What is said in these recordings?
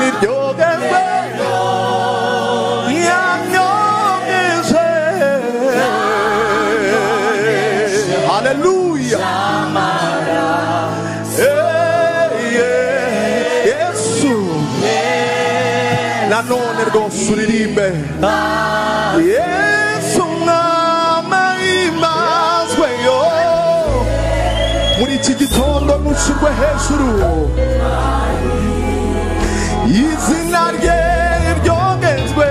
niryogezwe yanyogeje. Haleluya. Yesu nanone rwose uririmbe Yesu mwama imazwe yo muri iki gitondo nushyirwe hejuru izina rye ryogezwe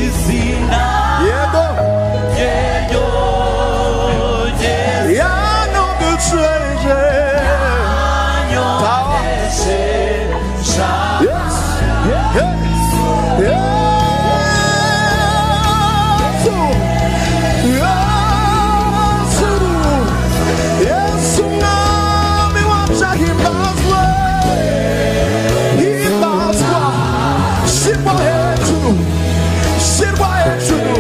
izina yego rye ryogezwe yanogeje yanyogeje. Yes. Yesu Yesu Yesu mwami wacu ahimbazwe himbazwa shyirwa hejuru shyirwa hejuru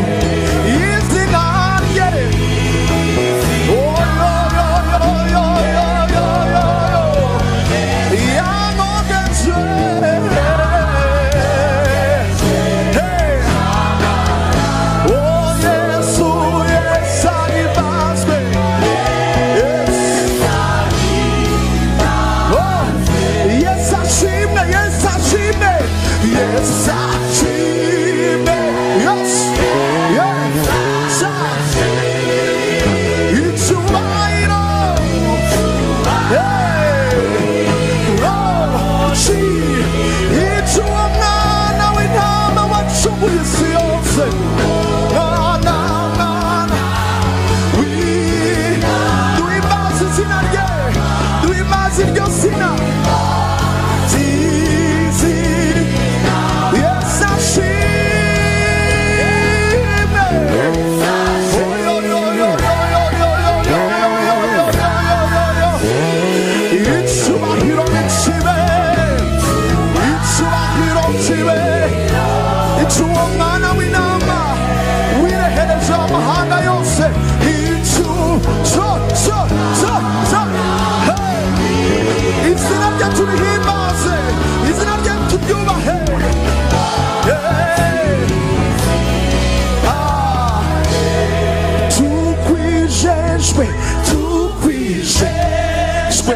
izina rye. Oh, yo, yo, yo, yo, yo, yo, yo, yo. Yanogeje. Hey. Oh, Yesu, Yesu ahimbazwe. Yes. Oh, Yesu ashimwe, Yesu ashimwe, Yesu ashimwe. Yes. Yes. Icyubahiro. Hey. Oh, icy'uwo mwana w'intama wacunguye isi yose. Mwana, mwana, duhimbaze izina rye, duhimbaze iryo zina. Zizi, Yesu ashimwe. Oh, yo, yo, yo, yo, yo, yo, yo, yo, yo, yo, yo, yo, yo, yo. Icyubahiro nikibe, icyubahiro kibe, icy'uwo mwana w'intama wirehereje amahanga yose. Icyu, cyo, cyo, cyo, cyo. Hey! Izina rye turihimbaze, izina rye turyubahe. Hey! Ah! Tukwijejwe, tukwijejwe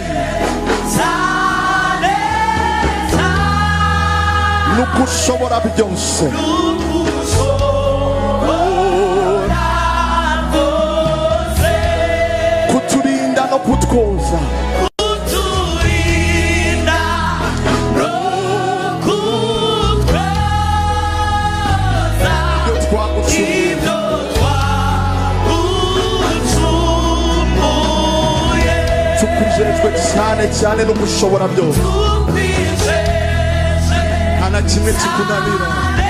Cyane cyane nuko ushobora byose. ushobora byose Kuturinda no kutwoza kuturinda no kutwoza ibyo twagucumuye. Ibyo twagucumuye. Tukwijejwe cyane cyane no gushobora byose. Tukwijeje Nta na kimwe kikunanira, cyane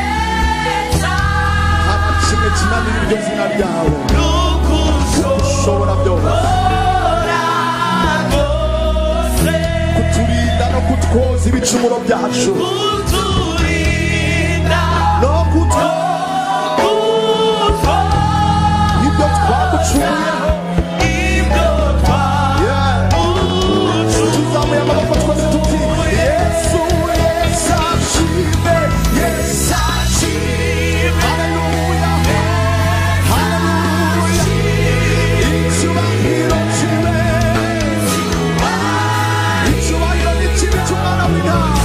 nta na kimwe kinanira iryo zina ryawe. Ushobora byose byose kuturinda no kutwoza ibicumuro byacu kuturinda no kutwoza kutwoza ibyo twagucumuyeho. Ibyo Yeah. Tuzamuye amaboko twese tuti Yesu, Yesu ashimwe, Yesu ashimwe. Haleluya, haleluya. Icyubahiro kibe, icyubahiro ni kibi cy'umwana w'intama.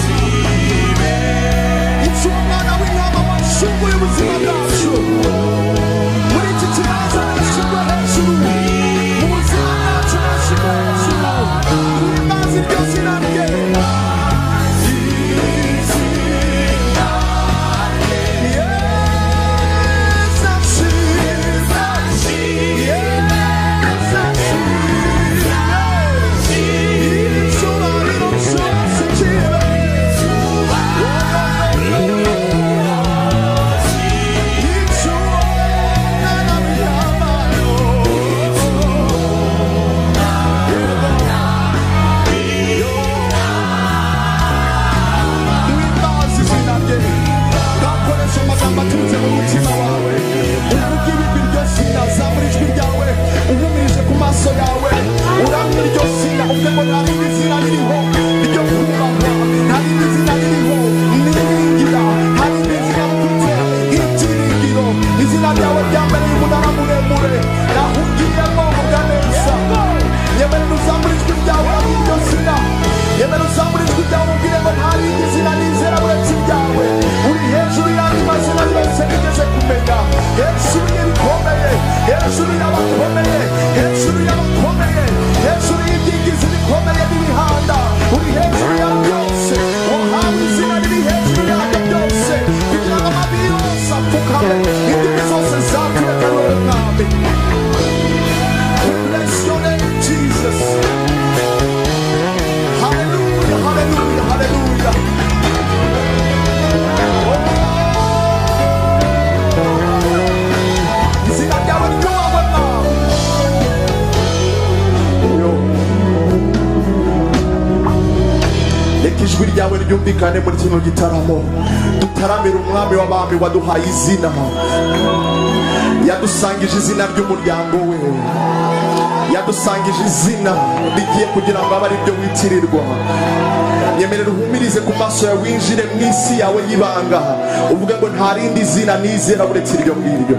ryawe ryumvikane muri kino gitaramo. Dutaramira umwami w'abami waduhaye izina, yadusangije izina ry'umuryango we, yadusangije izina rigiye kugira ngo abe ariryo witirirwa. Nyemerera uhumirize ku maso yawe, winjire mu isi yawe y'ibanga, uvuge ngo nta rindi zina nizera uretse iryo ngiryo.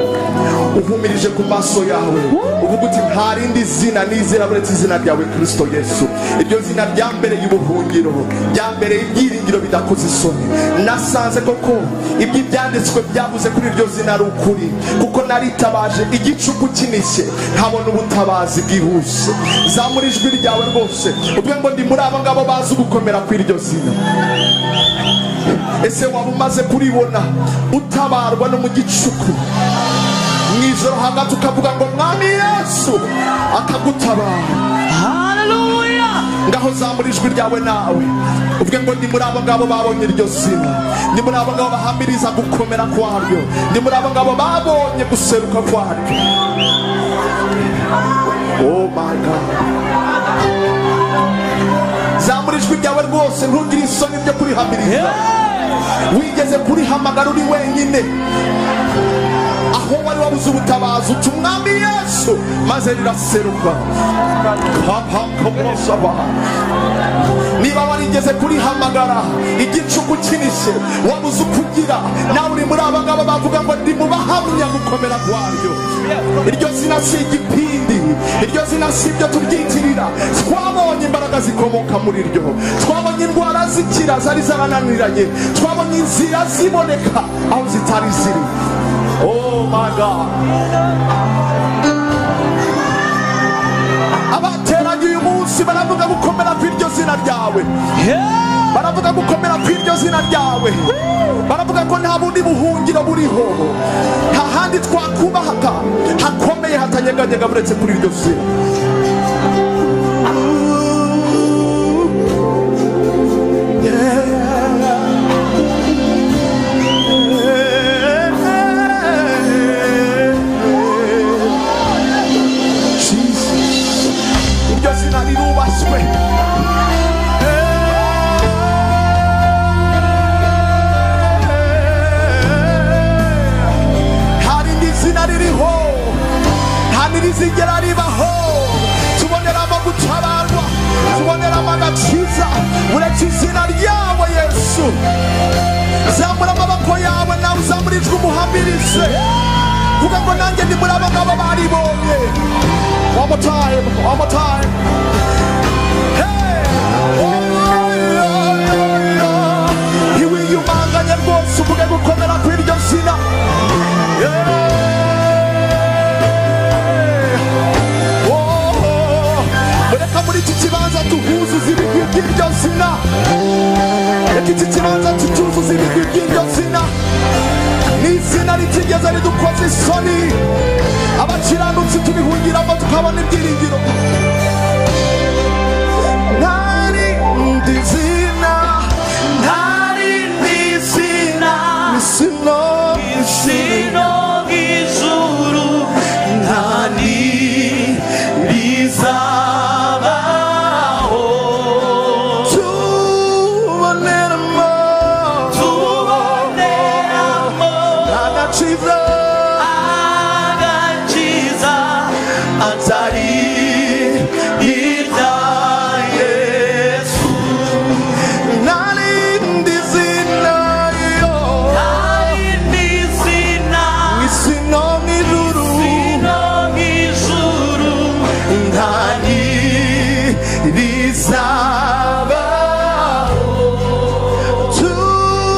Uhumirije ku maso yawe uvuge uti nta rindi zina nizera uretse izina ryawe Kristo Yesu. Iryo zina ryambereye ubuhungiro, ryambereye ibyiringiro bidakoze isoni. Nasanze koko iby'ibyanditswe byavuze kuri iryo zina ari ukuri, kuko naritabaje igicuku kinishye nkabona ubutabazi bwihuse. Zamura ijwi ryawe rwose uvuge ngo ndi muri abo ngabo bazi ugukomera kw'iryo zina. Ese waba umaze kuribona utabarwa no mu gicuku, mu ijoro hagati ukavuga ngo Mwami Yesu akagutabara? Haleluya. Ngaho zamura ijwi ryawe nawe uvuge ngo ndi muri abo ngabo babonye iryo zina, ndi muri abo ngabo bahamiriza gukomera kwaryo, ndi muri abo ngabo babonye guseruka kwaryo. Oh my God. Zamura ijwi ryawe rwose, ntugire isoni ryo kurihamiriza. Wigeze kurihamagara uri wenyine, aho wari wabuze ubutabazi, uti Umwami Yesu, maze riraseruka. Niba warigeze kurihamagara igicuku kinishye, wabuze ukugira, nawe uri muri aba ngaba bavuga ngo ndi mu bahamya gukomera kwaryo. Iryo zina si igipindi, iryo zina si ibyo tubyitirira. Twabonye imbaraga zikomoka muri ryo, twabonye indwara zikira zari zarananiranye, twabonye inzira ziboneka aho zitari ziri. Oh my God. Abateranye uyu munsi baravuga gukomera kw'iryo zina ryawe, baravuga gukomera kw'iryo zina ryawe, baravuga ko nta bundi buhungiro buriho, nta handi twakubaka hakomeye hatanyeganyega uretse kuri iryo zina. Jesus, iryo zina rirubaswe. Nta rindi zina ririho, nta n'irizigera ribaho. Tuboneramo gutabarwa, tuboneramo agakiza uretse izina ryawe Yesu. Zamura amaboko yawe nawe uzamura ijwi umuhamirize, vuga ngo nanjye ndi muri abo ngabo baribonye. One more time, one more time. Hey! Oh, yeah, yeah, yeah. Ntiwiyumanganye rwose, uvuge gukomera kw'iryo zina. Yeah. Oh, reka muri iki kibanza tuhuzuze ibigwi by'iryo zina. Reka iki kibanza tucyuzuze ibigwi by'iryo zina. Ni izina ritigeze ridukoza isoni, abakiranutsi tubihungiramo tukabona ibyiringiro. Nta rindi zina, Nta rindi zina, isi no isi no mw'ijuru, nta n'irizabaho. Tuboneramo Tuboneramo agakiza, agakiza atari irya Yesu. Nta rindi zina yo, Nta rindi zina, isi no mw'ijuru, isi no mw'ijuru, nta n'irizabaho.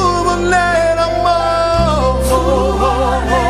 Tuboneramo tuboneramo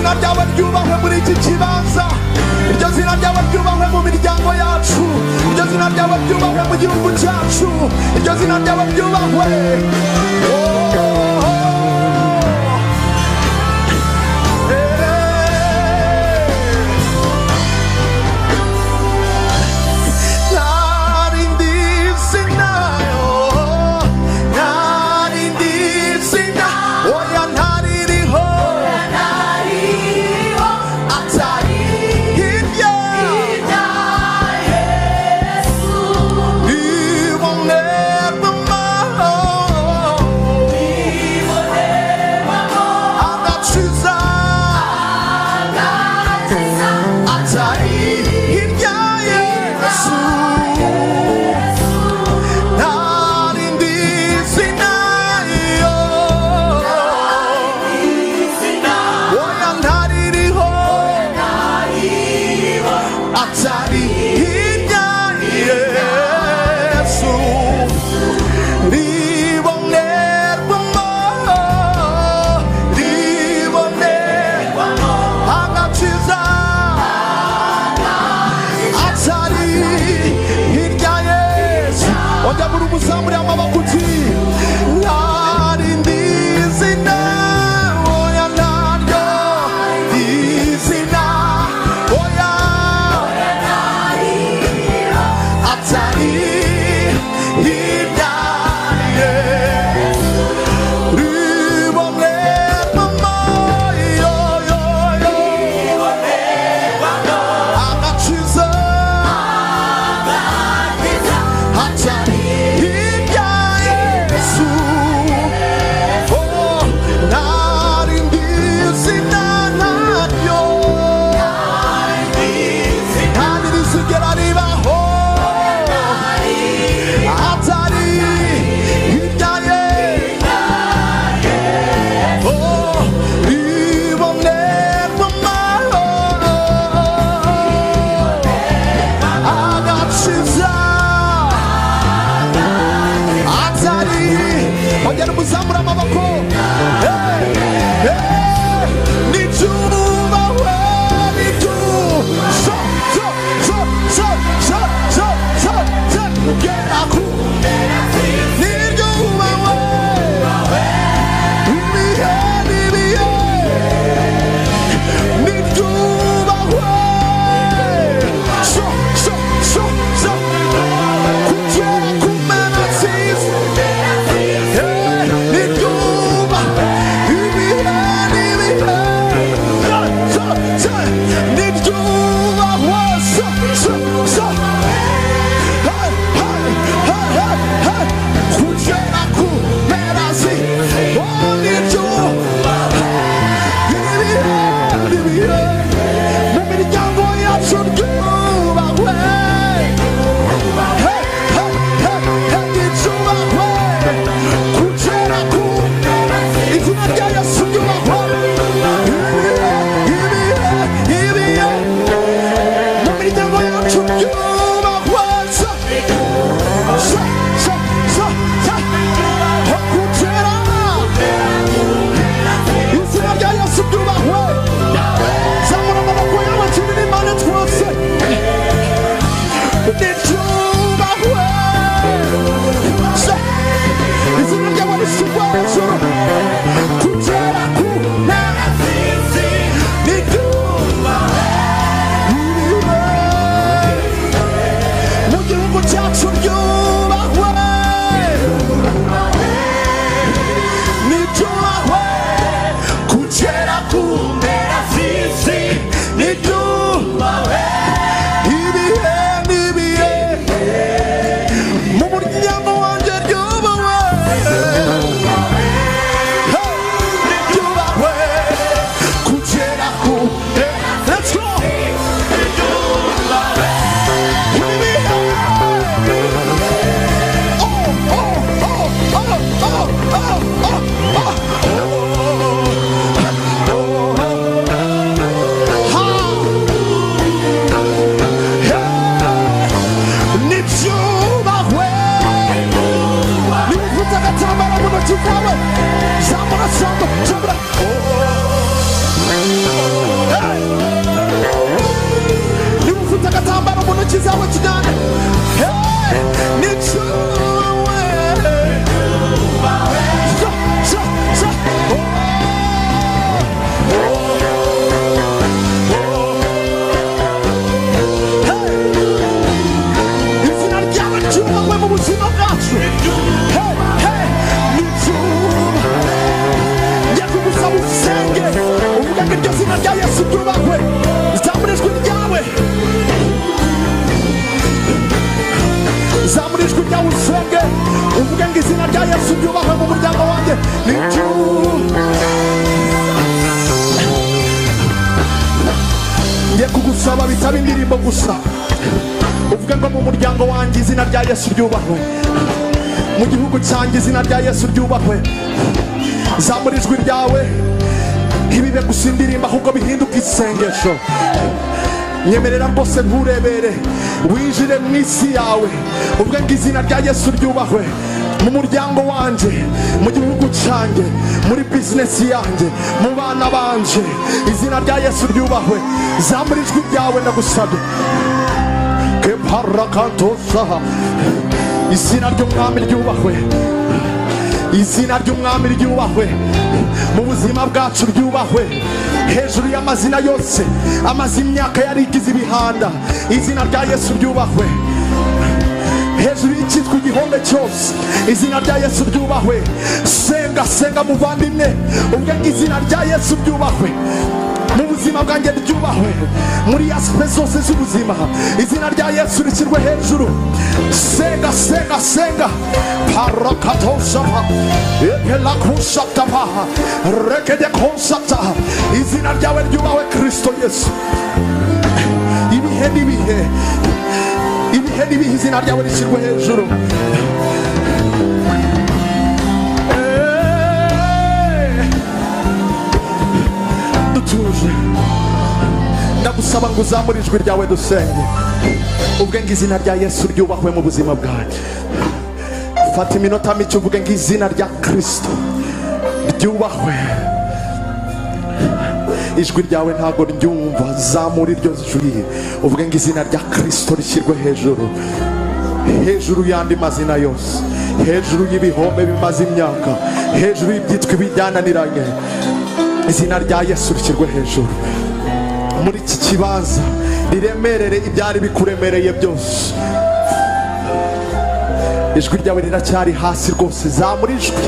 zina ryawe ryubahwe muri iki kibanza, iryo zina ryawe ryubahwe mu miryango yacu, iryo zina ryawe ryubahwe mu gihugu cyacu, iryo zina ryawe ryubahwe. Agatambaro mu ntoki zawe, zamura, zamura, zamura. Ngiye kugusaba bitaba indirimbo gusa, uvuge ngo mu muryango wanjye izina rya Yesu ryubahwe, mu gihugu cyanjye izina rya Yesu ryubahwe. Zamura ijwi ryawe, ntibibe gusa indirimbo ahubwo bihinduke isengesho. Nyemerera rwose nturebere, winjire mu isi yawe uvuge ngo izina rya Yesu ryubahwe mu muryango wanjye, mu gihugu cyanjye, muri bizinesi yanjye, mu bana banje, izina rya Yesu ryubahwe. Zamura ijwi ryawe ndagusabye. Izina ry'umwami ryubahwe, izina ry'umwami ryubahwe mu buzima bwacu, ryubahwe hejuru y'amazina yose amaze imyaka yarigize ibihanda. Izina rya Yesu ryubahwe hejuru y'icyitwa igihombe cyose, izina rya Yesu ryubahwe. Senga, senga muvandimwe, ubwe ngo izina rya Yesu ryubahwe mu buzima bwanjye, ryubahwe muri aspect zose z'ubuzima, izina rya Yesu rishyirwe hejuru. Senga, senga, senga. Parakatosha epelakushatapa rekedekonsata. Izina ryawe ryubahwe Kristo Yesu. Ibihe n'ibihe, ibihe n'ibihe, izina ryawe rishyirwe hejuru. Dutuje, ndagusaba ngo uzamure ijwi ryawe dusenge, uvuge ngo izina rya Yesu ryubahwe mu buzima bwanjye. Fata iminota mike uvuge ngo izina rya Kristo ryubahwe. Ijwi ryawe ntago ryumva, zamura iryo jwi uvuge ngo izina rya Kristo rishyirwe hejuru, hejuru y'andi mazina yose, hejuru y'ibihombe bimaze imyaka, hejuru y'ibyitwa ibijyananiranye. Izina rya Yesu rishyirwe hejuru muri iki kibanza, riremerere ibyari bikuremereye byose. Ijwi ryawe riracyari hasi rwose, zamura ijwi.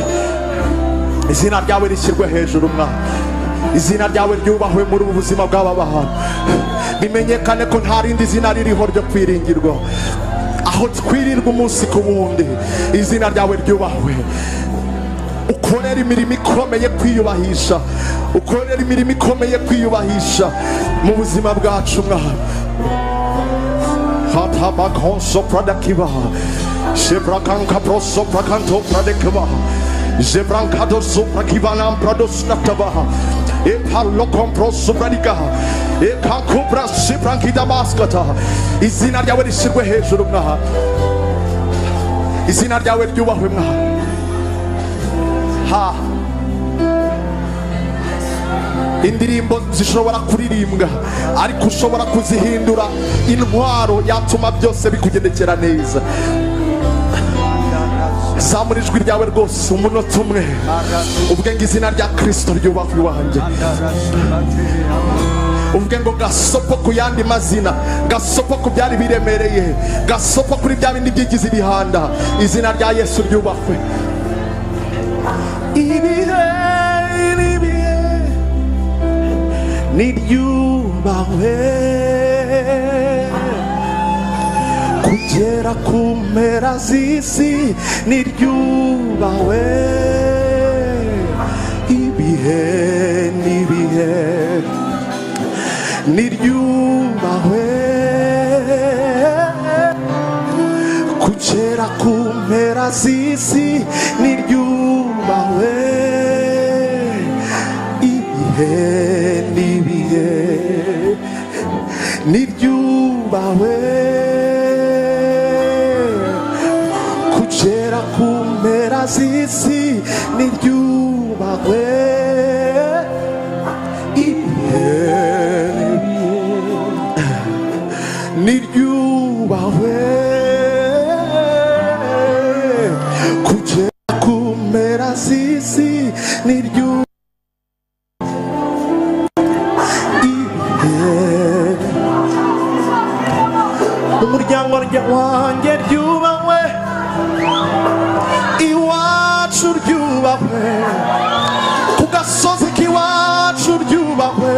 Izina ryawe rishyirwe hejuru mwana, izina ryawe ryubahwe muri ubu buzima bw'aba bantu, bimenyekane ko nta rindi zina ririho ryo kwiringirwa, aho twirirwa umunsi ku wundi. Izina ryawe ryubahwe. Ukorera imirimo ikomeye kwiyubahisha, ukorera imirimo ikomeye kwiyubahisha mu buzima bwacu mwana. Hatabakonso pradakiba shebrakanka proso prakanto pradekiba zebrankado soprakivanam pradosnataba epalokom proso pradika ekankubra sebrankida maskata. Izina ryawe rishyirwe hejuru mwana, izina ryawe ryubahwe mwana. Ha, indirimbo zishobora kuririmbwa ariko ushobora kuzihindura intwaro yatuma byose bikugendekera neza. Zamura ijwi ryawe rwose umunota umwe, uvuge ngo izina rya Kristo ryubahwe iwanjye. Uvuge ngo gasopo ku yandi mazina, gasopo ku byari biremereye, gasopo kuri bya bindi byigize ibihanda. Izina rya Yesu ryubahwe. Ibihe n'ibihe niryubahwe kugera ku mpera z'isi, niryubahwe. Ibihe n'ibihe niryubahwe kugera ku mpera z'isi, niryubahwe. Ibihe n'ibihe niryubahwe kugera ku mpera z'isi, niryubahwe. Ibihe niryubahwe kugera ku mpera z'isi, niryubahwe. Umuryango wanjye ryubahwe, iwacu ryubahwe, ku gasozi k'iwacu ryubahwe,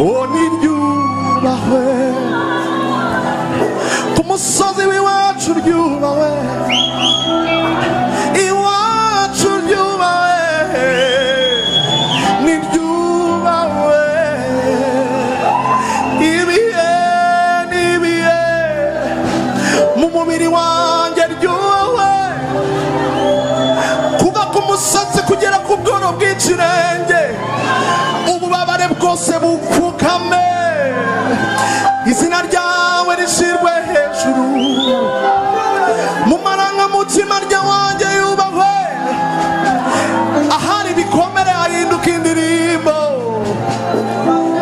oh niryubahwe, ku musozi w'iwacu ryubahwe, iwacu ryubahwe. ikirenge, ububabare bwose bupfukame, izina ryawe rishirwe hejuru, mu marangamutima ryawanjye yubahwe, ahari ibikomere hahinduka indirimbo,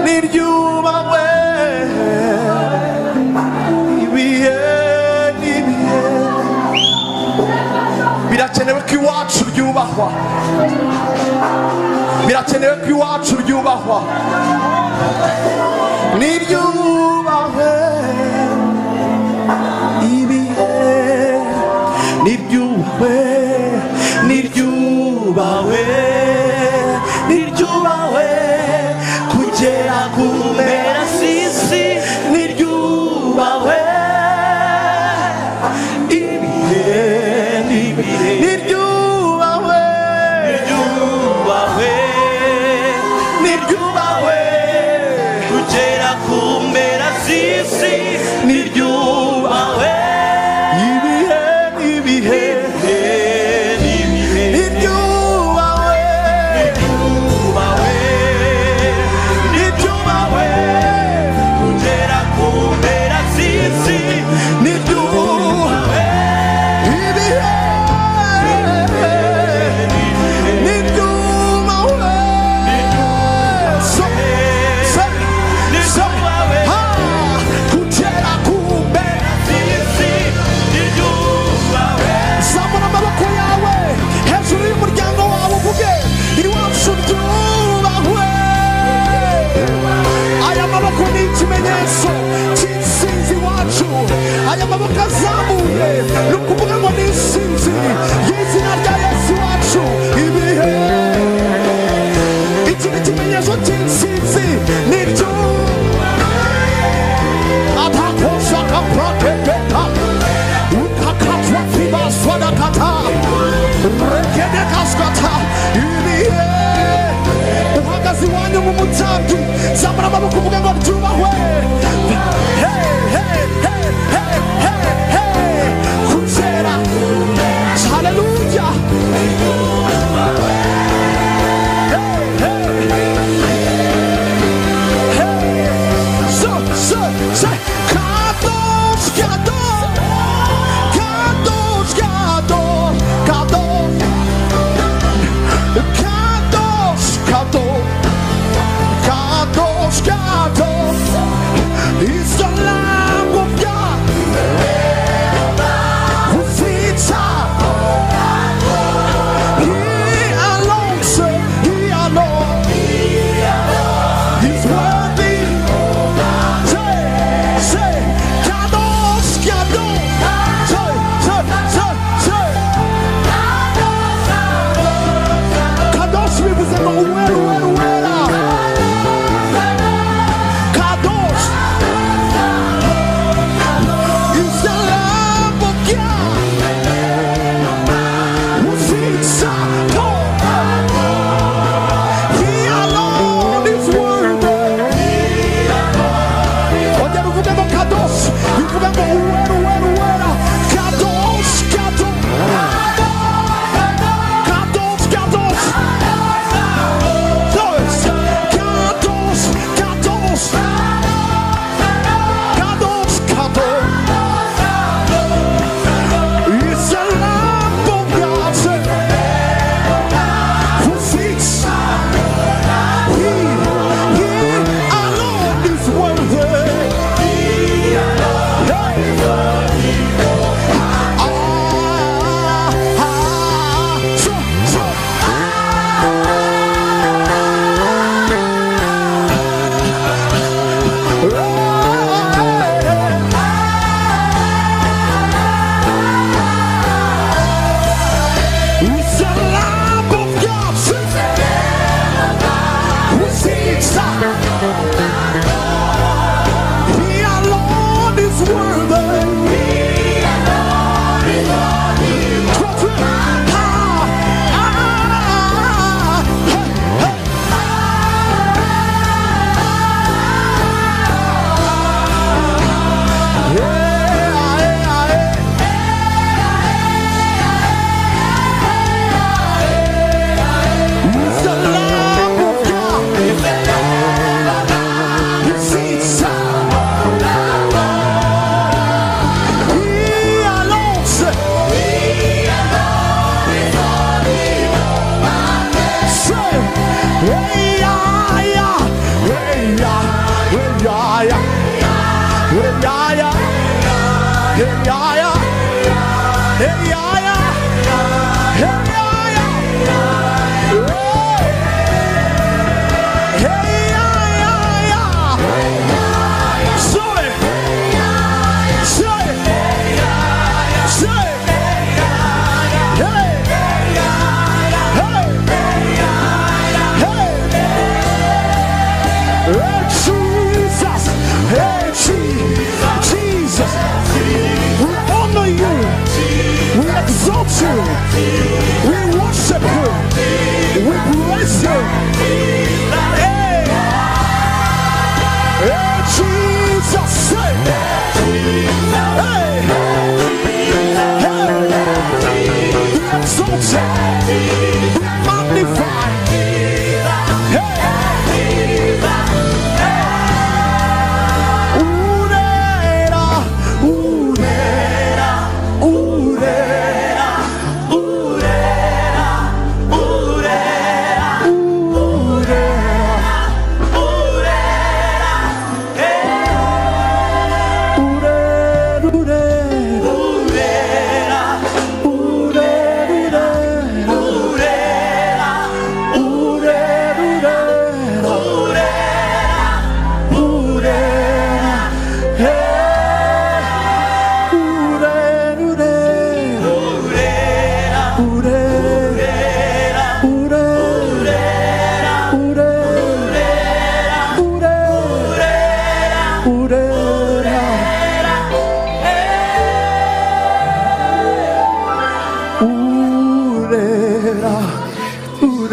niryubahwe ibihe n'ibihe. Birakenewe ko iwacu ryubahwa, birakenewe ko iwacu ryubahwa, niryubahwe ibihe, niryubahwe, niryubahwe, niryubahwe kugera ku mpera z'isi, niryubahwe ibihe n'ibihe, niryubahwe, niryubahwe, niryubahwe kugera ku mpera z'isi, niryubahwe ibihe n'ibihe, n'ibihe, niryubahwe, niryubahwe, niryubahwe, kugera ku mpera z'isi, niryubahwe ibihe, niryubahwe, so so so ha, kugera ku mpera z'isi, niryubahwe. Zamura amaboko yawe hejuru y'umuryango wawe uvuge iwacu ryubahwe. Aya maboko ni ikimenyetso cy'intsinzi iwacu, aya maboko azamuye ni ukuvuga ngo ni intsinzi y'izina rya Yesu iwacu ibihe. Iki ni ikimenyetso cy'intsinzi, ni ryo atakosaka prakepeka ukakatwa kibaswadakata rekedekaskata ibihe. Uhagaze iwanyu mu mutambyi, zamura amaboko uvuge ngo ryubahwe. Hey, hey, hey, hey, hey, hey, kugera, haleluya. Hey, hey, hey, so so so, kadosh, kadosh, kadosh, kadosh, kadosh, kadosh, kadosh, kadosh, kadosh is the Lamb of God.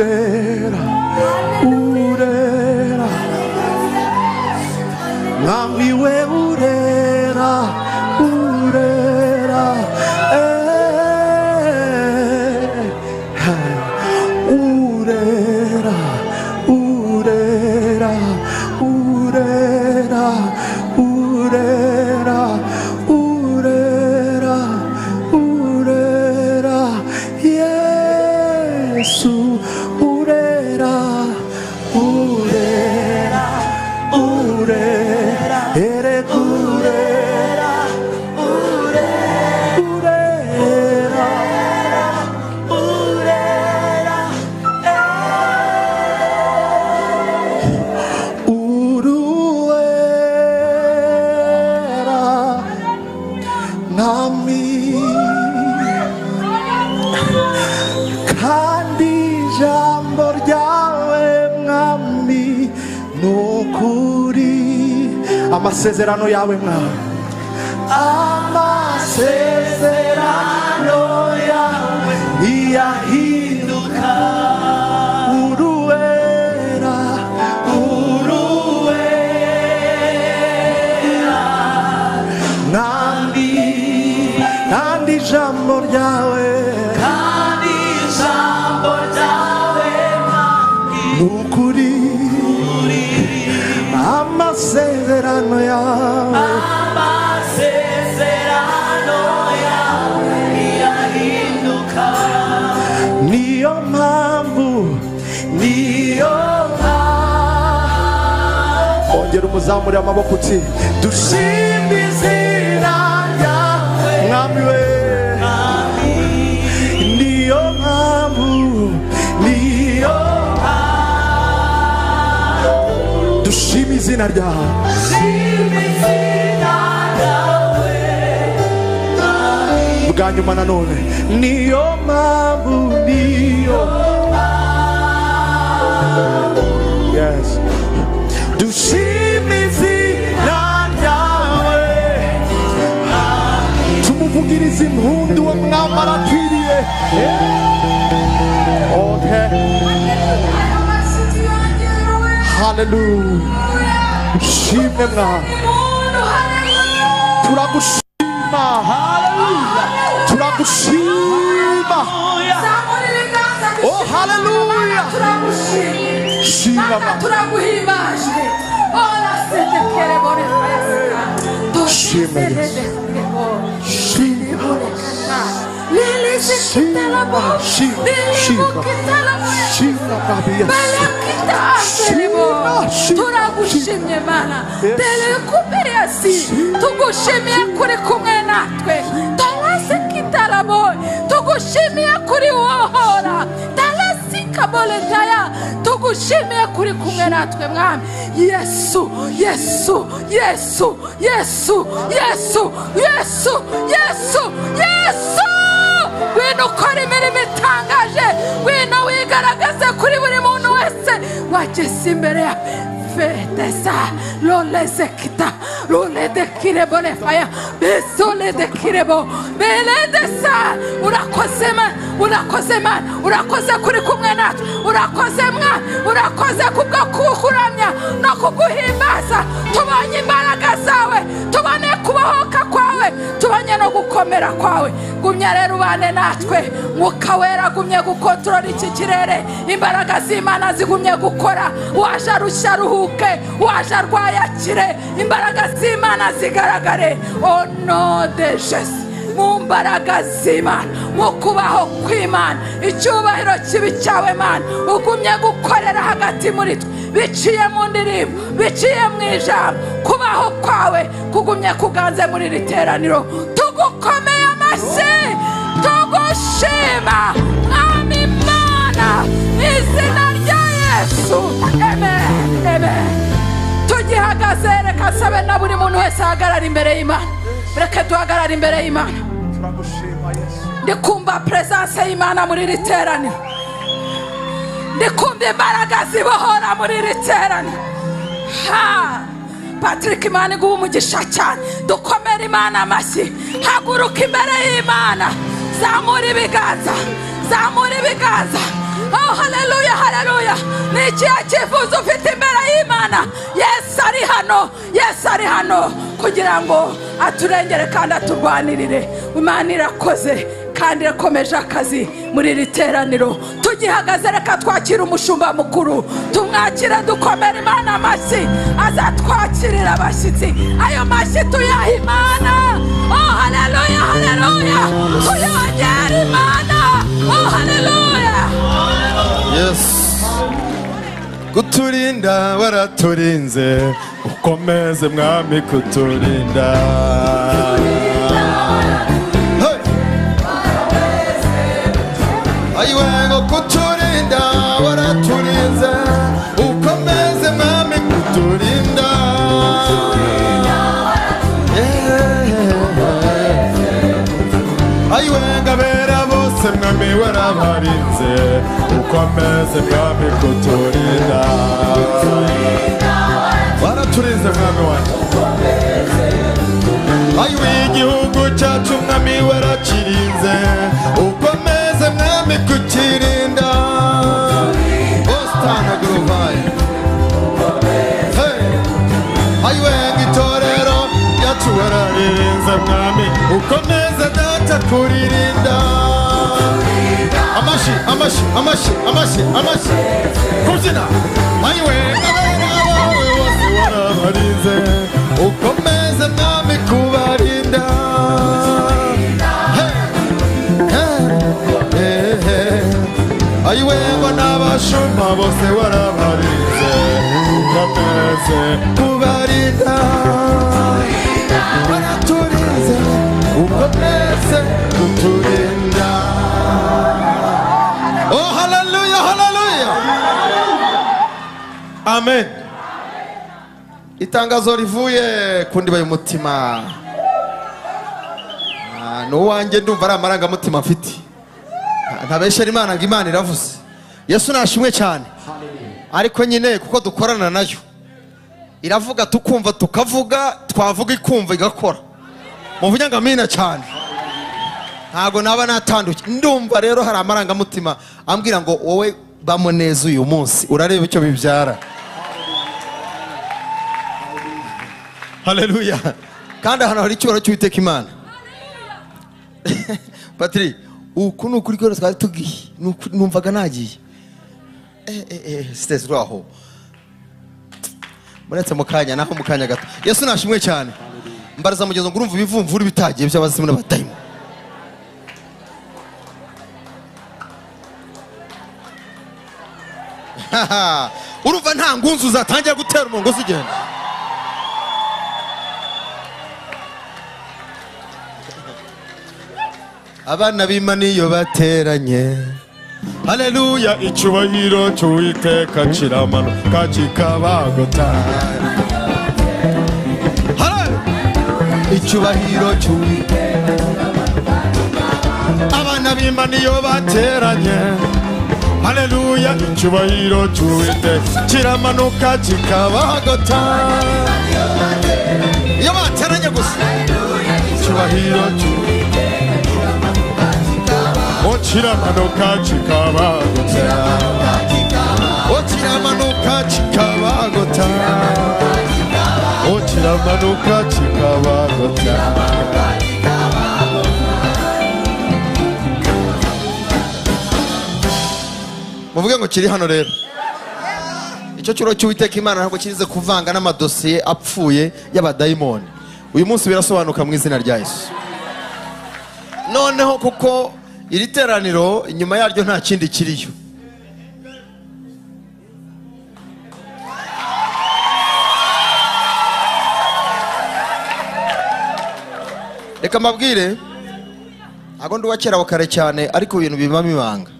Urera, urera, Mwami we urera, urera, urera, urera, urera, urera, urera, urera, Yesu, urera, urera, urera, ere urera, urera, urera, uruera, Mwami, kandi ijambo ryawe Mwami ni ukuri. Amasezerano yawe Mwami, amasezerano yawe ntiyahinduka. Uruera, uruera, Mwami, kandi ijambo ryawe, kandi ijambo ryawe Mwami ni ukuri. Amasezerano yawe, amasezerano yawe ntiyahinduka. Niyo mpamvu, niyo mpamvu. Ongera umuzamure amaboko uti dushime izina ryawe Mwami we. Niyo mpamvu, niyo mpamvu dushime izina ryawe. Bwa nyuma nanone, niyo mpamvu, niyo yes, dushime izina ryawe, tumuvugirize impundu, uwo mwami arakwiriye. Okay. Hallelujah. Ushimwe Mwami, turagushima, turagushima. Oh, hallelujah. Shima Mwami, shima Yesu, shima, shima, shima, shima, shima Mwami Yesu, shima, shima. Turagushimye Mana, telekuperasi, tugushimiye kuri kumwe natwe, tarasekitarabo, tugushimiye kuri wohora, tarasikaboletaya, tugushimiye kuri kumwe natwe Mwami Yesu, Yesu, Yesu, Yesu, Yesu, Yesu, Yesu, Yesu. Ngwino ukora imirimo itangaje, ngwino wigaragaze kuri buri muntu wese wageze imbere yawe. Fetesa lolezekita loledekirebo lefaya besoledekirebo beledesa. Urakoze Mana, urakoze Mana, urakoze kuri kumwe natwe, urakoze Mwana, urakoze kubwo kukuramya no kuguhimbaza. Tubonye imbaraga zawe, tubone kubohoka kwawe, tubonye no gukomera kwawe. Gumya rero ubane natwe, Mwuka Wera gumye gukontorora iki kirere, imbaraga z'Imana zigumye gukora. Waje arushya aruhuke, waje arwaye akire, imbaraga z'Imana zigaragare. Au nom de Jésus, mu mbaraga z'Imana, mu kubaho kw'Imana, icyubahiro kibi cyawe Mana, ugumye gukorera hagati muri twe, biciye mu ndirimbo, biciye mu ijambo. Kubaho kwawe kugumye kuganze muri iri teraniro. Tugukomeye amashyi, tugushima Mwami Mana, mu izina rya Yesu. Amen, amen. Tugihagaze, reka nsabe na buri muntu wese ahagarara imbere y'Imana. Reka duhagarare imbere y'Imana. Turagushima Yesu. Ndikumva presence y'Imana muri iri teraniro, ndikumva imbaraga zibohora muri iri teraniro. Ha! Patrick, Imana iguhe umugisha cyane. Dukomere Imana amashyi. Haguruka imbere y'Imana, zamura ibiganza, zamura ibiganza. Oh, hallelujah, Ni ikihe cyifuzo ufite imbere y'Imana? Yesu ari hano, Yesu ari hano kugira ngo aturengere kandi aturwanirire. Imana irakoze kandi irakomeje akazi muri iri teraniro. Tugihagaze reka twakire umushumba mukuru, tumwakire dukomere Imana amashyi, azatwakirira abashyitsi. Ayo mashyi tuyaha Imana. Oh haleluya, haleluya, tuyongere Imana. Oh haleluya. Yes. Kuturinda waraturinze, ukomeze mwami kuturinda. Hey! Ayiwe ngo kuturinda waraturinze, ukomeze mwami kuturinda. Ayiwe ngabera bose mwami warabarinze, ukomeze mwami kuturinda. Waraturinze mwami wanjye. Ayiwe igihugu cyacu mwami warakirinze, ukomeze mwami kukirinda. Ostana Grovaye. Hey! Ayiwe itorero ryacu wararirinze mwami, ukomeze data kuririnda. Amashi, amashi, amashi, amashi, amashi. Kubyina. Ayiwe abana bawe bose warabarinze, ukomeze mwami kubarinda. Hey! Hey! Hey! Hey! Ayiwe ngo n'abashumba bose warabarinze, ukomeze kubarinda. Waraturinze, ukomeze kuturinda. Oh hallelujah, hallelujah. Amen. Itangazo rivuye ku ndiba y'umutima. N'uwanjye ndumva ari amarangamutima mfite. Ntabeshera Imana ngo Imana iravuze. Yesu nashimwe cyane. Ariko nyine kuko dukorana nayo, iravuga tukumva, tukavuga, twavuga ikumva igakora. Muvuge ngo amina cyane. Ntago naba natandukiye. Ndumva rero hari amarangamutima ambwira ngo wowe bamo neza uyu munsi, urareba icyo bibyara. Haleluya. Kandi hano hari icyubahiro cy'Uwiteka Imana. Patri, uku ni ukuri ko twari tugiye, numvaga nagiye. Sitezi rwaho. Muretse mu kanya, naho mu kanya gato. Yesu nashimwe cyane. Mbaraza mugenzo ngo urumva ibivumvuri bitagiye by'abazimu n'abadayimoni. Urumva nta ngunzu zatangira gutera umuntu zigenda. Abana b'Imana iyo bateranye, haleluya, icyubahiro cy'Uwiteka kiramanuka kikabagota. Icyubahiro cy'Uwiteka. Abana b'Imana iyo bateranye, haleluya, icyubahiro cy'Uwiteka kiramanuka kikabagota. Iyo bateranye gusa, icyubahiro cy'Uwiteka kiramanuka kikabagota. Kiramanuka kikabagota. Kiramanuka kikabagota. Muvuge ngo kiri hano rero. Icyo cyuro cy'Uwiteka Imana ntabwo kirize kuvanga n'amadosiye apfuye y'abadayimoni. Uyu munsi birasobanuka mu izina rya Yesu. Noneho kuko iri teraniro inyuma yaryo nta kindi kiriyo. Reka mbabwire, ntabwo ndi uwa kera wa kare cyane, ariko ibintu bibamo ibanga.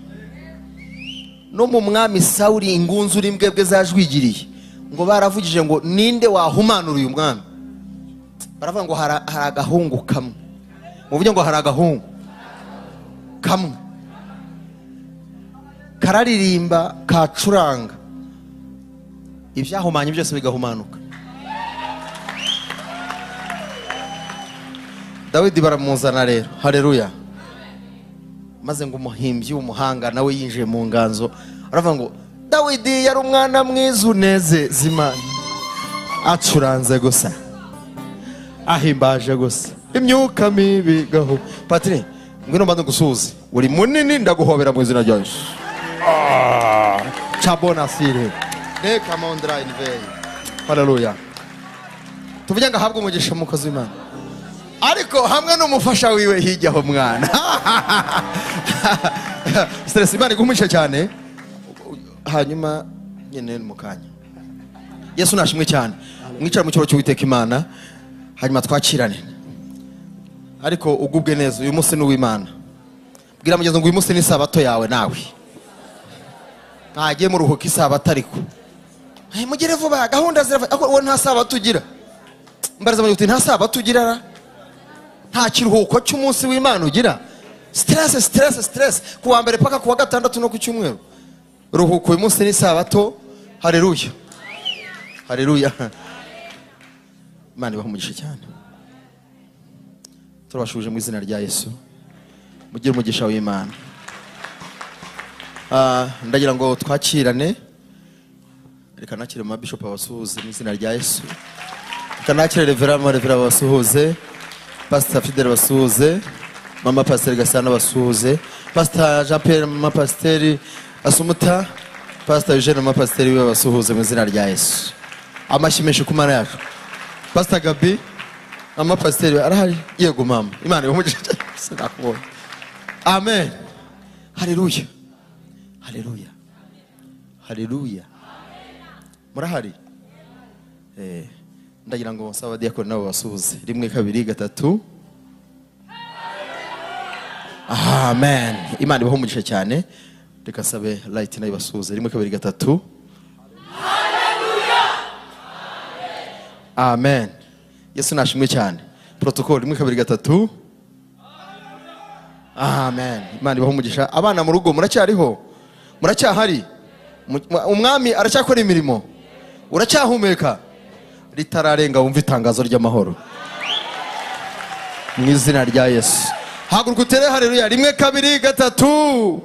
No mu mwami Sawuli ingunzu n'imbwebwe zajwigiriye, ngo baravugije ngo ninde wahumanura uyu mwami? Baravuga ngo hari agahungu kamwe. Muvuge ngo hari agahungu kamwe kararirimba, kacuranga, ibyahumanye byose bigahumanuka. Dawidi baramuzana rero, haleluya. Maze ngo umuhimbyi w'umuhanga nawe yinjiye mu nganzo, aravuga ngo Dawidi yari umwana mwiza unezeza Imana, acuranze gusa, ahimbaje gusa, imyuka mibi gaho. Patri, ngwino mbanze ngusuhuze, uri munini ndaguhobera mu izina rya Yesu. Chabona sire neka mondra inveyi. Haleluya. Tuvuge ngo ahabwe umugisha umukozi w'Imana, ariko hamwe n'umufasha wiwe hirya aho mwana. Stress Imana igumisha cyane. Hanyuma nyene mu kanya Yesu nashimwe cyane. Mwicara mu cyoro cy'Uwiteka Imana, hanyuma twakirane. Ariko ugubwe neza, uyu munsi ni uw'Imana. Bwira mugenzi ngo uyu munsi ni sabato yawe nawe. Ntagiye mu ruhuko isabato ariko. Mugere vuba gahunda zirava, ariko wowe nta sabato ugira. Mbariza mugenzi uti nta sabato ugira ra? Nta kiruhuko cy'umunsi w'Imana ugira. Stress stress stress kuwa mbere paka kuwa gatandatu no ku cyumweru. Ruhuko uyu munsi ni sabato. Haleluya. Haleluya. Imana ibahe umugisha cyane. Turabashuje mu izina rya Yesu. Mugire umugisha w'Imana. Ndagira ngo twakirane. Reka nakire mu bishop abasuhuze mu izina rya Yesu. Reka nakire Reverend abasuhuze, Pastor Fidel abasuhuze, Mama Pastor Gasana abasuhuze, Pastor Jean Pierre, Mama Pastor Asumuta, Pastor Eugene, Mama Pastor we abasuhuze mu izina rya Yesu. Amashyi menshi ku Mana yacu. Pastor Gabi, Mama Pastor arahari? Yego mama. Imana ibahe. Amen. Haleluya. Haleluya. Haleluya. Murahari? Ndagira ngo nsaba abadiyakoni nabo basuhuze. 1 2 3. Amen. Imana ibahe umugisha cyane. Reka sabe light nayo basuhuze. 1 2 3. Haleluya. Amen. Yesu nashimwe cyane. Protocol 1 2 3. Amen. Imana ibahe umugisha. Abana mu rugo muracyariho? Muracyahari? Umwami aracyakora imirimo? Uracyahumeka? Ritararenga wumva itangazo ry'amahoro mu izina rya Yesu. Haguruka utere haleluya. 1 2 3.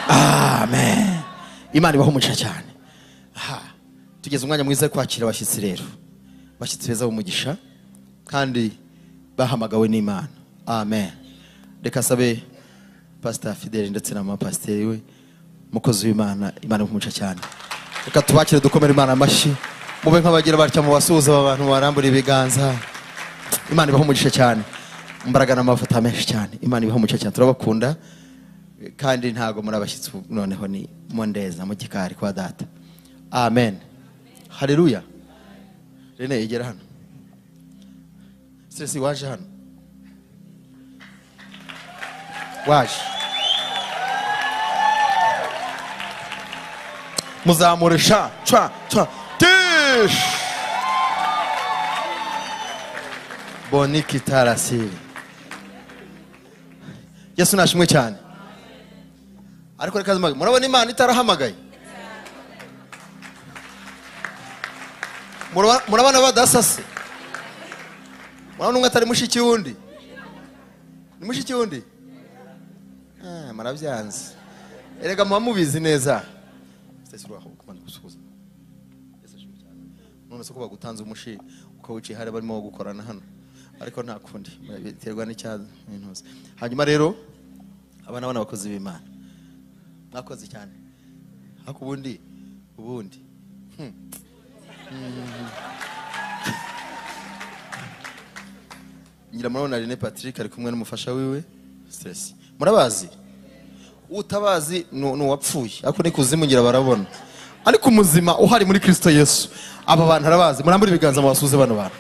Amen. Imana ibahe umugisha cyane. Aha, tugeze umwanya mwiza wo kwakira abashyitsi rero. Abashyitsi beza b'umugisha kandi bahamagawe n'Imana. Amen. Reka sabe Pastor Fidel ndetse na mama pastor we mukozi w'Imana, Imana ibahe cyane. Reka tubakire dukomere Imana amashyi. Mube nk'abagira batya mu basuhuza abantu barambura ibiganza. Imana ibahe umugisha cyane. Imbaraga n'amavuta menshi cyane. Imana ibahe umugisha cyane. Turabakunda kandi ntago muri abashyitsi, noneho ni mondeza mu gikari kwa data. Amen. Haleluya. Rene igera hano. Stress waje hano. Waje. Muzamure sha cha cha tish. Boniki tarasiri. Yesu nashimwe cyane. Ariko reka zimage. Murabona Imana itarahamagaye. Murabona badasase. Murabona umwe atari mushiki wundi. Ni mushiki wundi? Marabyanze. Erega muba mubizi neza. None se ko bagutanze umushi ukawuciye hari barimo gukorana hano, ariko nta kundi biterwa n'icyaza n'intuzi. Hanyuma rero abana bana bakozi b'Imana mwakoze cyane. Hako ubundi ngira murabona Rene Patrick ari kumwe n'umufasha wiwe Stress. Murabazi? Utabazi nuwapfuye, ariko ni kuzimu ngira barabona. Ariko umuzima uhari muri Kristo Yesu, aba bantu arabazi. Murambura ibiganza mubasuze bano bantu.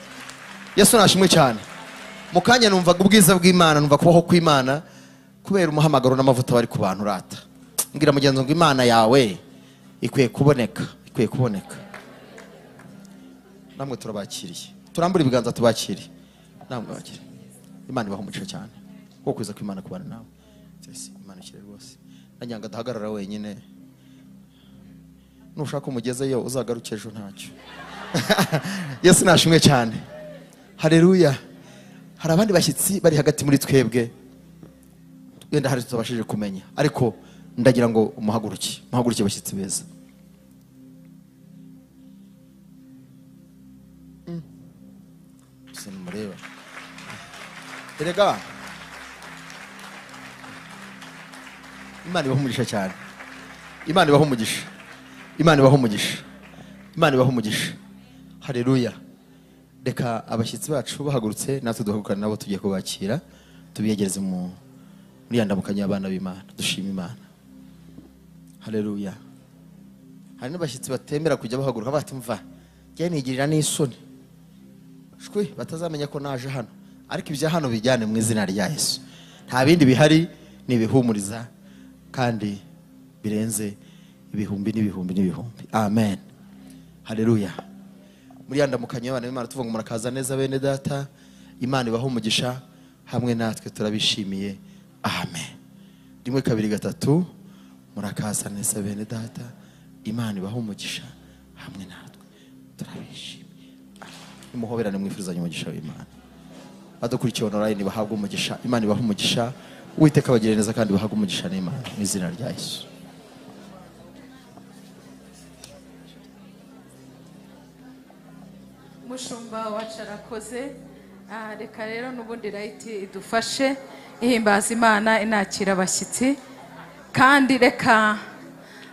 Yesu nashimwe cyane. Mu kanya numvaga ubwiza bw'Imana, numva kubaho kw'Imana kubera umuhamagaro n'amavuta bari ku bantu rata. Mbwira mugenzi ngo Imana yawe ikwiye kuboneka, ikwiye kuboneka. Namwe turabakiriye. Turambura ibiganza tubakiriye. Namwe bakiriye. Imana ibahe umugisha cyane. Kuko kwiza kw'Imana kubana nawe. Imana ikire rwose. Nanyanga dahagarara wenyine. Nushaka umugezeyo uzagaruke ejo ntacyo. Yesu nashimwe cyane. Haleluya. Hari abandi bashyitsi bari hagati muri twebwe wenda hari tutabashije kumenya, ariko Ndagira ngo muhaguruke, muhaguruke bashyitsi beza. Sinumureba. Erega Imana ibaha umugisha cyane. Imana ibaha umugisha. Imana ibaha umugisha. Imana ibaha umugisha. Haleluya. Reka abashyitsi bacu bahagurutse natwe duhagurukane nabo tugiye kubakira, tubiyegereze muri yandamukanye abana b'Imana. Dushima Imana. Haleluya. Hari n'abashyitsi batemera kujya bahaguruka batumva njye nigirira n'isoni. Shwi batazamenya ko naje hano. Ariko ibya hano bijyane mu izina rya Yesu. Nta bindi bihari ni ibihumuriza kandi birenze ibihumbi n'ibihumbi n'ibihumbi. Amen. Haleluya. Muri yandamukanye abana b'Imana tuvuga ngo murakaza neza bene data. Imana ibahe umugisha hamwe natwe turabishimiye. Amen. 1 2 3 murakaza neza bene data. Imana ibahe umugisha hamwe natwe turabishimiye. Nimuhoberane mwifurizanye umugisha w'Imana. Badukurikiye online bahabwa umugisha. Imana ibahe umugisha. Uwiteka abagirire neza kandi bahabwe umugisha n'Imana mu izina rya Yesu. Mushumba wacu arakoze. Reka rero n'ubundi rayiti idufashe ihimbaza Imana inakira abashyitsi. Kandi reka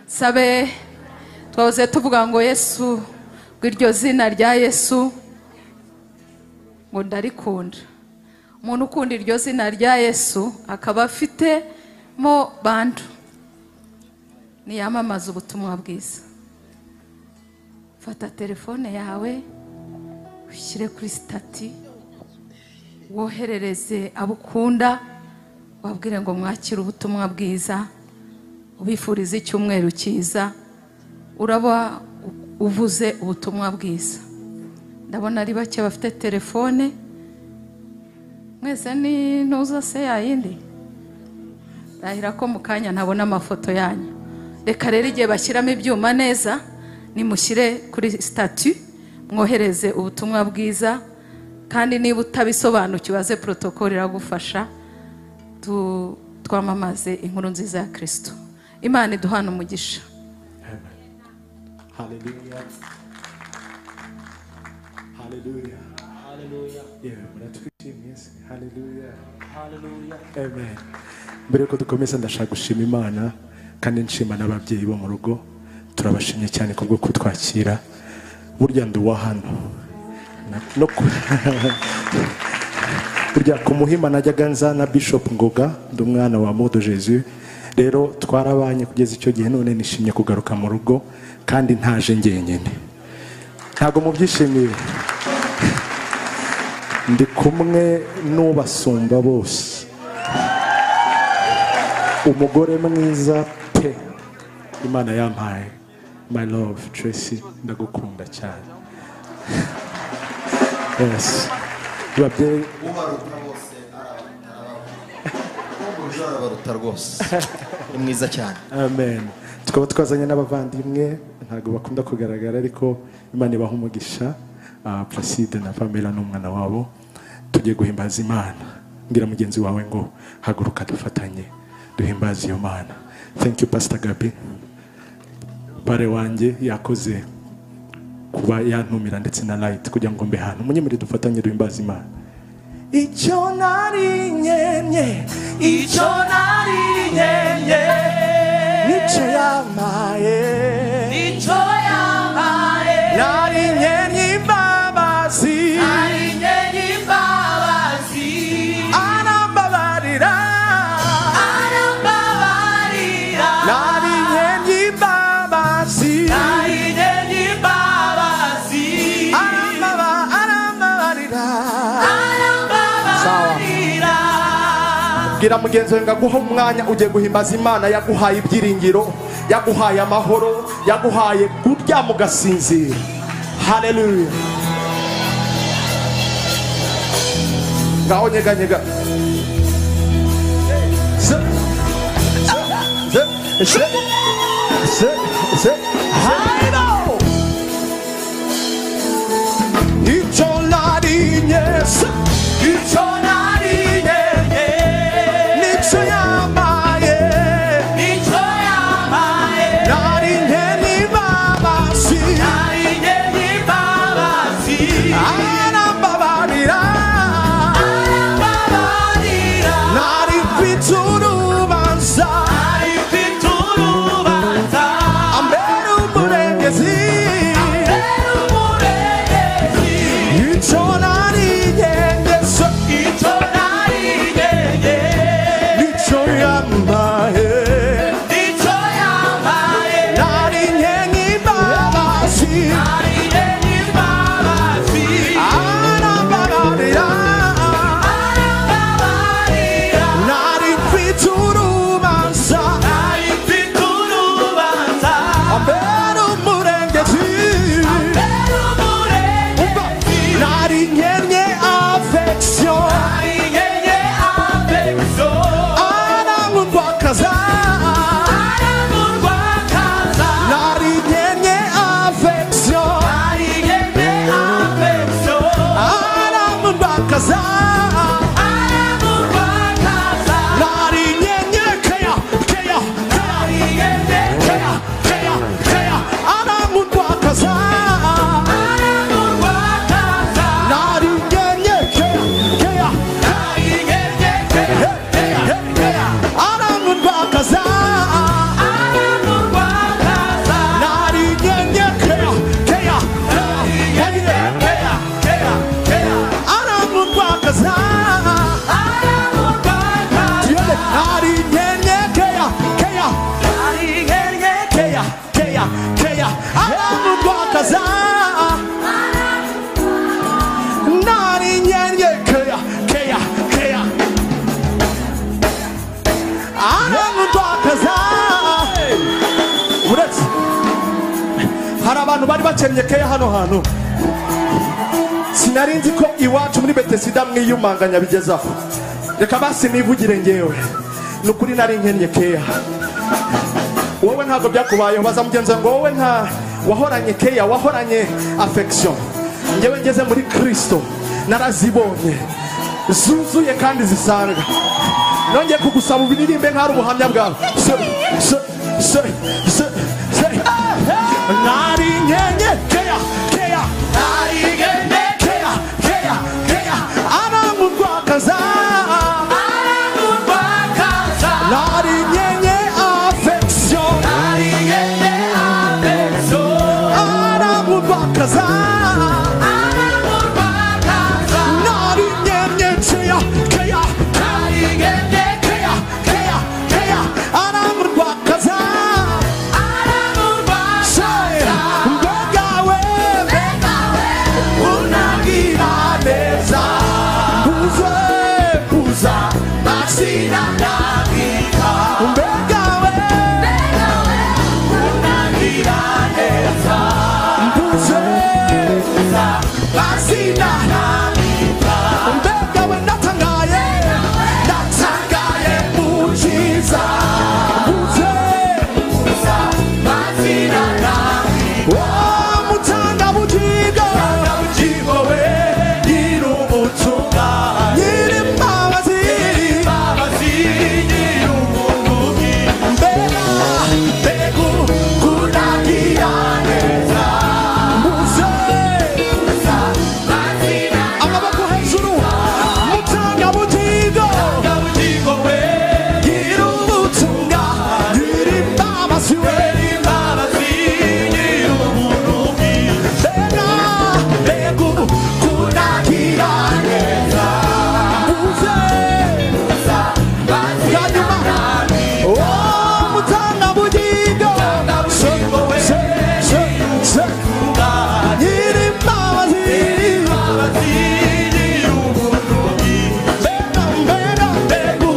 sabe twahoze tuvuga ngo Yesu, iryo zina rya Yesu ngo ndarikunda. Umuntu ukunda iryo zina rya Yesu akaba afite mo bantu niyamamaza ubutumwa bwiza. Fata telefone yawe ushyire kuri stati, woherereze abo ukunda, wabwire ngo mwakire ubutumwa bwiza, ubifurize icyumweru cyiza, uraba uvuze ubutumwa bwiza. Ndabona ari bake bafite telefone. Mwese ni ntuza se yayindi. Ndahira ko mukanya ntabona amafoto yanyu. Reka rero igihe bashyiramo ibyuma neza, nimushyire kuri statut mwohereze ubutumwa bwiza. Kandi niba utabisobanukiwe aze protocol iragufasha. Twamamaze inkuru nziza ya Kristo. Imana iduhana umugisha. Haleluya. Haleluya. Haleluya. Yeah, muratwishimiye. Haleluya. Haleluya. Amen. Mbere yuko dukomeza ndashaka gushima Imana kandi nshima n'ababyeyi bo mu rugo. Turabashimye cyane kubwo kutwakira. Burya ndi uwa hano. No burya ku Muhima najyaga nza na Bishop Ngoga, ndi umwana wa Modo Jesus. Rero twarabanye kugeza icyo gihe, none nishimye kugaruka mu rugo kandi ntaje njyenyine. Ntago mubyishimiye. Ndi kumwe n'ubasumba bose. Umugore mwiza pe Imana yampaye. My love Tracy, ndagukunda cyane. Yes. Babyeyi ubaruta bose arabaruta rwose. Ni mwiza cyane. Amen. Tukaba twazanye n'abavandimwe ntago bakunda kugaragara ariko Imana ibaha umugisha. Placide na Pamela n'umwana wabo. Tugiye guhimbaza Imana. Ngira mugenzi wawe ngo haguruka dufatanye duhimbaze iyo Mana. Thank you Pastor Gabi. Pare wanjye yakoze kuba yantumira ndetse na Light kugira ngo mbe hano. Munyemere dufatanye duhimbaze Imana. Icyo nari nkenye, icyo nari nkenye, nicyo yampaye, nicyo yampaye. Nari nkenye imbabazi, nari nkenye imbabazi, arambabarira, arambabarira. Nari nkenye imbabazi, nari nkenye imbabazi, arambabarira, arambabarira. Bwira mugenzi wawe ngo aguhe umwanya ugiye guhimbaza Imana yaguhaye ibyiringiro, yaguhaye amahoro, yaguhaye kuryama ugasinzira. Haleluya. Ngaho nyeganyega. Se se se se se. Haleluya. Icyo nari nkenye, icyo nari nkenye, nicyo yampaye, nicyo Abantu bari bakennye keya hano hantu. Sinari nzi ko iwacu muri Betesida mwiyumanganya bigezaho. Reka basi nivugire ngewe. Nukuri nari nkennye keya. Wowe ntabwo byakubayeho, baza mugenzi ngo wowe nta wahoranye keya, wahoranye affection. Ngewe ngeze muri Kristo narazibonye zuzuye kandi zisanga. Nongeye kugusaba ubiririmbe nk'ari ubuhamya bwawe. Se se se se se nari nkenye keya keya nari nkenye keya keya keya arangurwakaza arangurwakaza nari nkenye affection nari nkenye affection arangurwakaza arangurwakaza nari nkenye keya keya nari nkenye keya keya keya arangurwakaza arangurwakaza mbega we mbega we unagira neza buze buza masina nabika mbega we mbega we unagira neza buze buza masina nabika mbega we ndatangaye ndatangaye mukiza buze buza masina nabika oh mutanga bugingo bugingo we nyir'ubutungane nyir'imbabazi imbabazi nyir'ubuntu mbega mbega kunagira neza buze buza masina amaboko hejuru mutanga bugingo bugingo we nyir'ubutungane nyir'imbabazi we imbabazi nyir'ubuntu mbega mbega kunagira neza buze buza masina oh mutanga bugingo se se se nyir'imbabazi imbabazi nyir'ubuntu mbega mbega mbega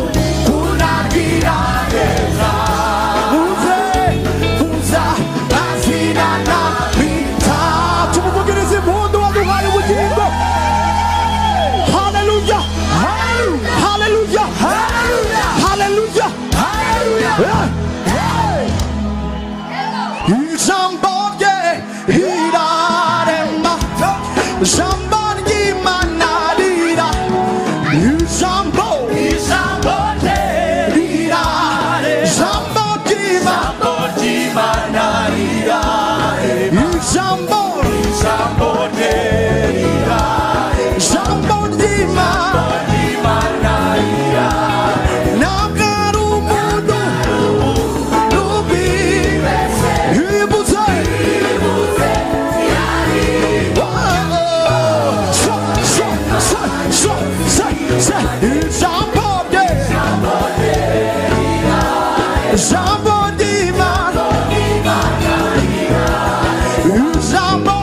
kunagira neza buze buza mazina nabita tumuvugirize impundu waduhaye ubugingo. Haleluya haleluya haleluya haleluya. Ijambo rye rirarema ijambo ry'Imana rira ijambo ijambo rye rirarema ijambo ry'Imana rirarema ijambo ijambo rye rirarema ijambo ry'Imana rirarema ntabwo ari umuntu n'ubwibese ibuze ijambo rye ijambo ry'Imana ijambo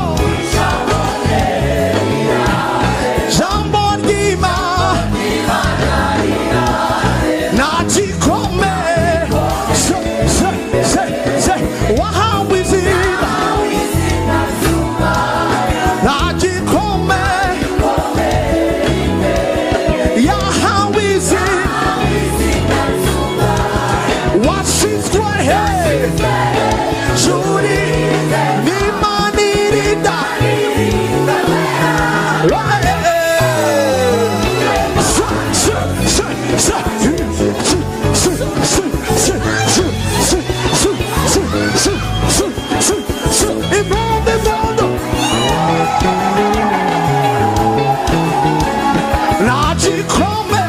ijambo ry'Imana ntakikome se se se se wahawe izina ntakikome yahawe izina washyizwe hejuru n'Imana irinda. Impundu impundu ntakikome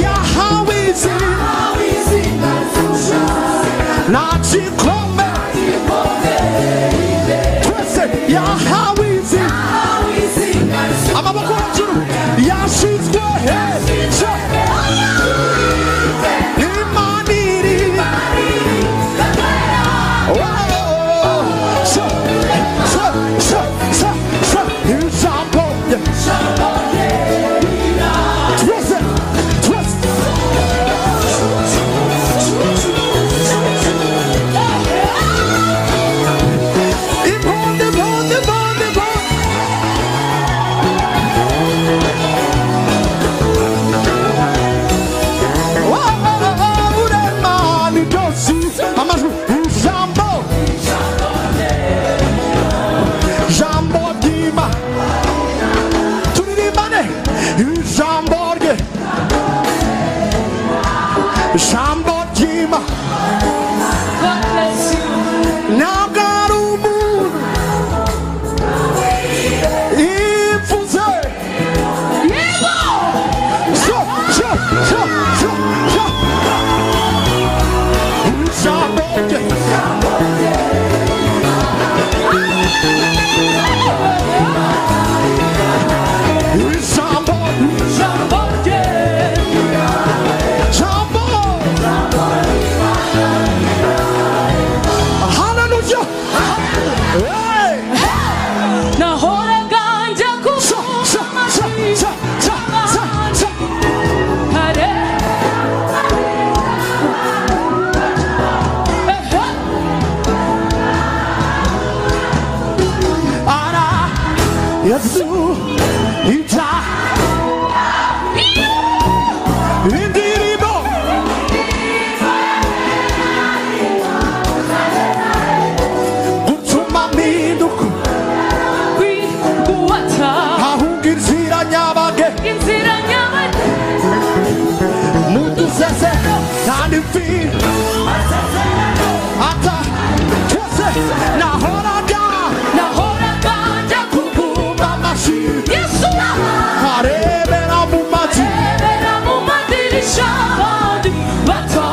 yahawe izina ntakikome twese yahawe izina amaboko hejuru yashyizwe hejuru Imana irinda. Oh, se se se se se ijambo twese twese. Ima. God bless you. Ntabwo ari umuntu ivuze. Yego. Sho, sho, sho, sho, sho. Ijambo rye. Ijambo, Ijambo rye. ijambo. Hallelujah. Hey. Nahoraga njya Sho, sho, sho, sho, sho, sho, sho. kare. Ehe. Ara Yesu ita indirimbo gutuma mpinduka Kwiguata. ahunga inzira nyabage Inzira nyabagendwa. mudusese kandi mfi ata twese nahoraga Nahoraga njya kumva amashyi Yesu arebera mu matwi arebera mu madirisha abandi bato.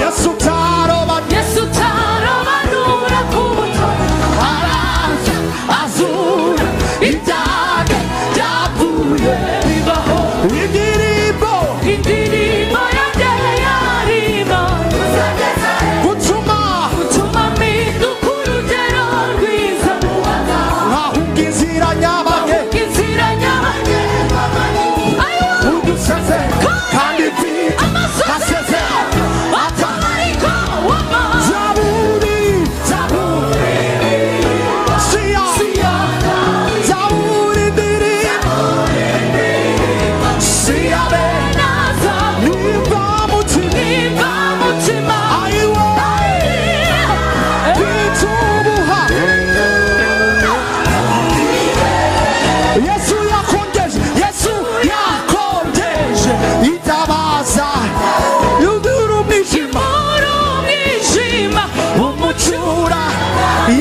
Yesu taroba Yesu tarobanura ku butoni. araza azura Ibyago byapfuye bibaho. indirimbo Indirimbo yanjye yarima. gutuma Gutuma mpinduka urugero rwiza. nkahunga inzira nyabage Inzira nyabagendwa. Ayo. uduseze kandi mfi Amasezerano atariko wama. zaburi zaburi siya zaburi ndirimbo siya be Naza niba mutima niba mutima. ayiwe bitubuha Yesu yakongeje Yesu yakongeje itabaza yudura umwijima Muri umwijima umucura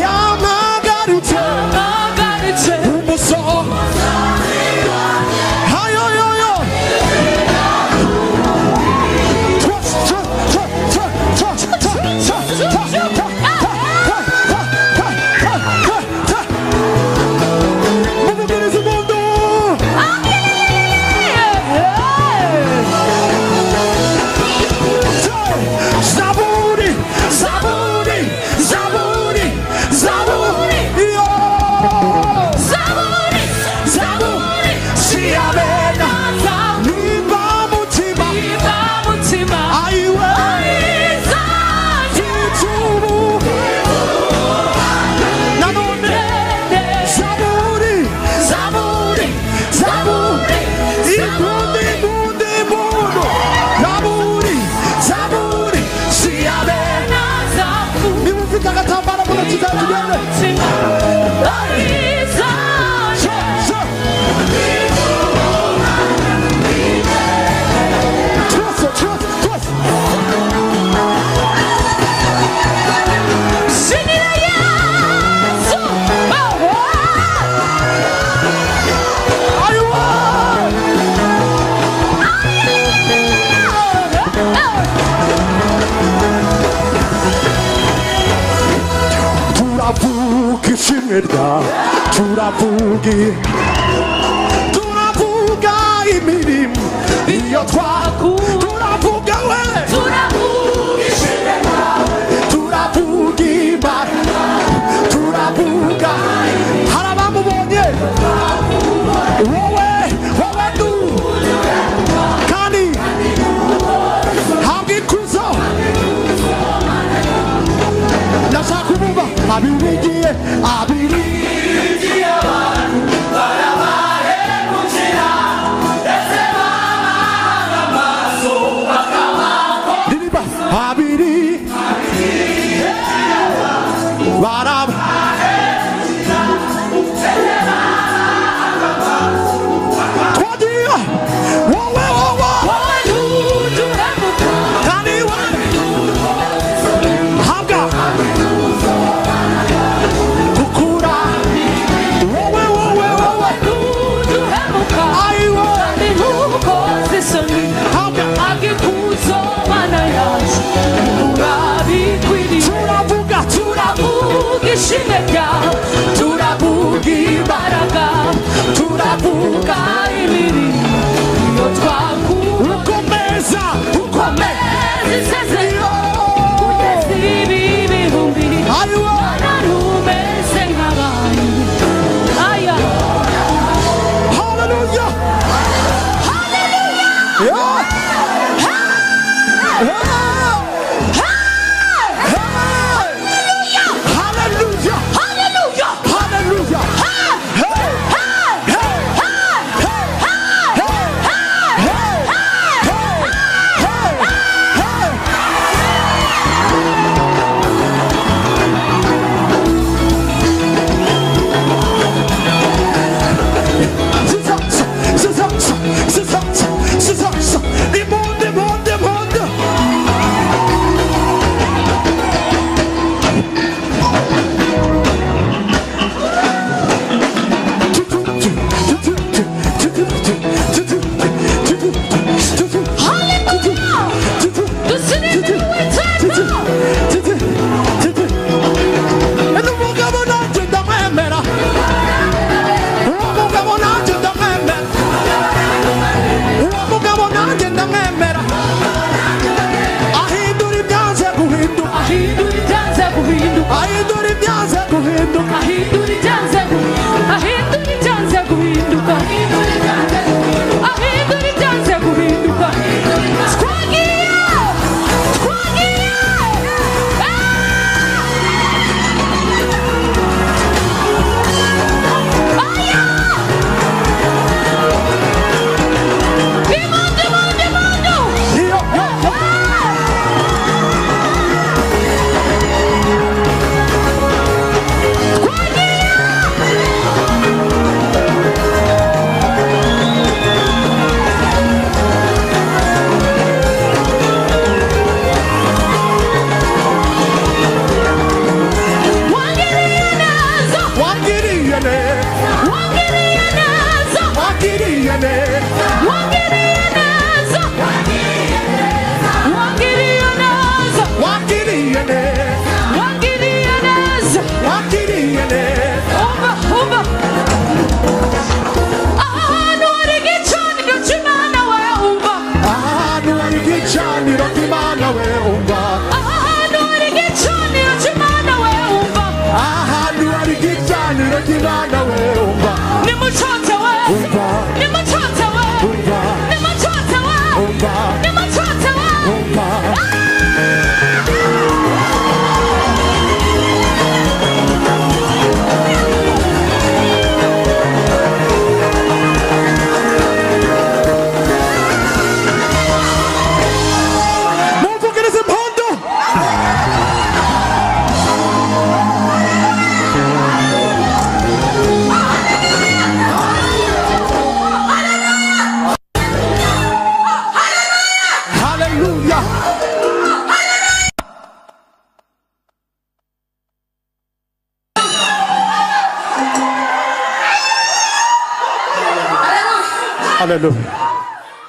yamagaritse mpagaritse. umusoho hayoyoyo muvugirize impundu. Zaburi, Zaburi, Zaburi, Zaburi, yo. Zaburi, Zaburi, siyabena, niba mutima, niba mutima. ayiwe, Izanjye itubu. Nanone, Zaburi, Zaburi, Zaburi, impundu, impundu, impundu. Zaburi, Zaburi, siyabena. Nazafu Niba ufite agatambaro mu ntoki zawe tugende. mutima. Izanjye Sho, sho. Twese, twese, twese. Shinira Yesu. Ayiwe! Turavuga ishimwe ryawe turavuga turavuga imirimo iyo turavuga we Turavuga ishimwe ryawe. turavuga imana turavuga hari abamubonye wowe wowe du kandi habwa ikuzo ndashaka kumva abirigiye abirigiye ririmba abiri baraba twagiye wowe wowe Wowe ntuduhemuka. kandi wowe Imana we umva. Nimucote we. Umva. Nimucote we. Umva. Nimucote we. Umva. Nimucote we. Umva. Mumvugirize impundu. Hallelujah. Hallelujah.